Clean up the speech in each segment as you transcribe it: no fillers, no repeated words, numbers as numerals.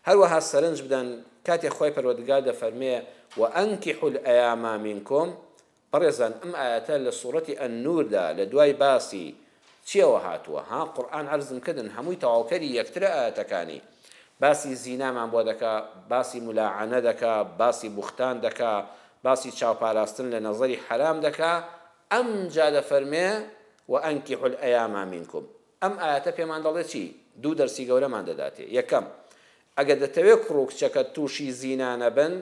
هەروەها سەرنج بدەن کاتێ خوای پەروەردگار دەفەرمێ، وانکحوا الایام منکم، بەڕێزان ئەم ئایەتە لە سوڕەتی النور دا لە دوای باسی چیەوە هاتووە ها قورئان عەرزم کردن هەمووی تەواوکەری یەکترە ئایەتەکانی باسی زینامان بۆ دەکا باسی ملاعنە دەکا باسی بوختان دەکا باسی چاوپاراستن لە نەزەری حەرام دەکا ئەمجا دەفەرمێ وانکحوا الایام منکم ئەم ئایەتە پێمان دەڵێ چی؟ دوو دەرسی گەورەمان دەداتێ، یەکەم، ئەگەر دەتەوێ کوڕ و کچەکەت تووشی زینا نەبن،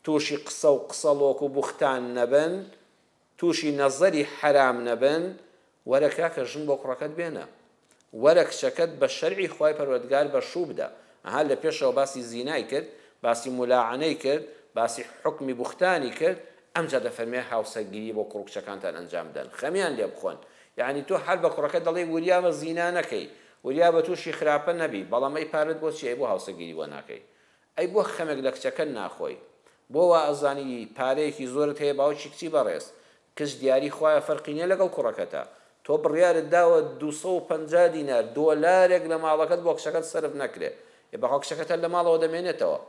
تووشی قسە و قسەڵۆک و بوختان نەبن، تووشی نەزەری حەرام نەبن، وەرە کاکە ژن بۆ کوڕەکەت بێنە، وەرە کچەکەت بە شەرعی خوای پەروەردگار بە شوو بدە. ئەها لە پێشەوە باسی زینای کرد، باسی مولاعەنەی کرد، باسی حوکمی بوختانی کرد، ئەمجا دەفەرموێ هاوسەرگیری بۆ کوڕ و کچەکانتان ئەنجام بدەن، خەمیان لێ بخۆن، یەعنی تۆ هەر بە کوڕەکەت دەڵێی وریابە زینا نەکەی، وریابە تووشی خراپە نەبی، بەڵام ئەی پارەت بۆ چیە، ئەی بۆ هاوسەرگیری بۆ ناکەی؟ ئەی بۆ خەمێک لە کچەکەت ناخۆی؟ بۆ وا ئەزانی پارەیەکی زۆرت هەیە باوکی کچی بەڕێز، کچ دیاری خوایە فەرقی نیە لەگەڵ کوڕەکەتا، تۆ بڕیارت داوە 250 دینار دۆلارێک لە ماڵەکەت بۆ کچەکەت سەرف نەکرێ، ئێ بەخوا کچەکەت هەر لە ماڵەوە دەمێنێتەوە،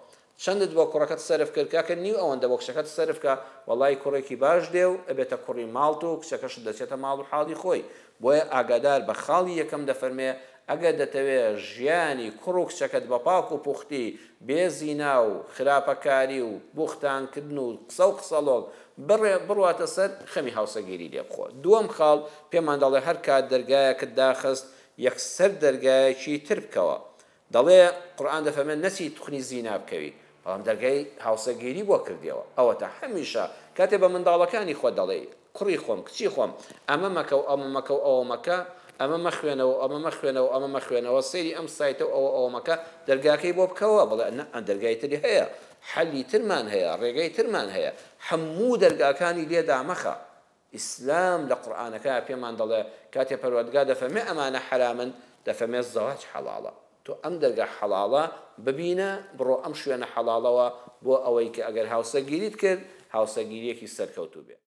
چەندت بۆ کوڕەکەت سەرف کرد کاکە نیو ئەوەندە بۆ کچەکەت سەرف کە وەڵایی کوڕێکی باش دێ و ئەبێتە کوڕی ماڵت و کچەکەشت دەچێتە ماڵ و حاڵی خۆی بۆیە ئاگادار بە خاڵی یەکەم دەفەرمێ ئەگەر دەتەوێ ژیانی کوڕ و کچەکەت بە پاک و پوختی بێ زینا و خراپەکاری و بوختان کردن و قسە و قسەڵۆک بڕێ بڕواتە سەر خەمی هاوسەگیری لێ بخۆ دووەم خاڵ پێمان دەڵێ هەر کات دەرگایەکت داخست یەکسەر دەرگایەکی تر بکەوە دەڵێ قورئان دەفەرمێ نەچی توخنی زینا بکەوی بەڵام دەرگای هاوسەرگیری بۆ کردیەوە ئەوەتا هەمیشە کاتێ بە منداڵەکانی خۆت دەڵێی کوڕی خۆم کچی خۆم ئەمە مەکە و ئەمە مەکە و ئەوە مەکە ئەمە مەخوێنەوە و ئەمە مەخوێنەوە و ئەمە مەخوێنەوە سەیری ئەم سایتە و ئەوە ئەوە مەکە دەرگاکەی بۆ بکەوە بڵێ نا دەرگای تری هەیە حەلی ترمان هەیە ڕێگەی ترمان هەیە هەموو دەرگاکانی لێ دامەخە ئیسلام لە قورئانەکەیا پێمان دەڵێ کاتێ پەروەردگار دەفەرمێ ئەمانە حەرامن دەفەرمێ زەواج حەڵاڵە تۆ ئەم دەرگا حەڵاڵە ببینە بڕۆ ئەم شوێنە حەڵاڵەوە بۆ ئەوەی کە ئەگەر هاوسەرگیریت کرد هاوسەرگیریەکی سەرکەوتوو بێ.